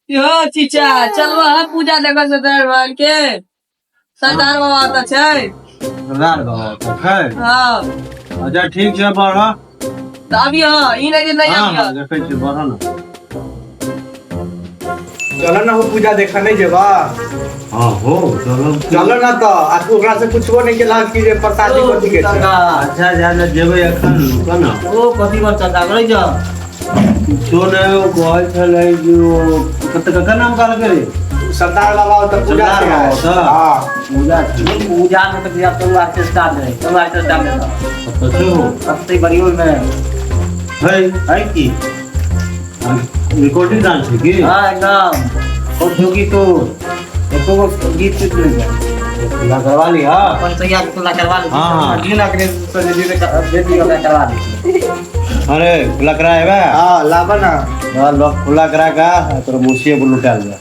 यो चीचा चलबो है पूजा देखो सत्यनारायण भगवान के। सरदार बाबा तऽ छै। सरदार बाबा ओतऽ छै? हाँ। अच्छा ठीक छै, बढ़। तऽ अबियो, ई नहि जे नहि। हाँ। अबियो। हाँ, देखै छियै, बढ़ ने। चलो ना हो, पूजा देखा नहीं जेबा? हाँ हो, चलो। चलो ना तो। आ तू ओकरा से पूछबो नहीं केलहक कि जे प्रसादी कथी के छै? अच्छा, जा जा, जेबै एखन, रुकऽ ने। ओ कथी पर चंदा करै छ? किछो नहि, ओ कहै छलै जे ओ कते ककर नाम कहलकै रे? सरदार बाबा ओतऽ पूजा सरदार छै। बाबा ओतऽ? हाँ। पूजा छै। पूजा में तऽ बियाह तू ऑर्केस्ट्रा दे, तू ऑर्केस्ट्रा दे। कतऽ छै हो? कते बड़ियो में। है है की रिकॉर्डिंग डांस छै की? हाँ, एकदम और जोगी तो एको गो गीत सुन ले। खुला करवा ली। हाँ। अपन सैया के खुला करवा ले। हाँ। दिन अकरे से जे जे बेटी ओकरा करवा ले। अरे, खुला कराएबा? हाँ, लाबा ना। लो, खुला करा का तोरा मुसिया पर लुटाल जा।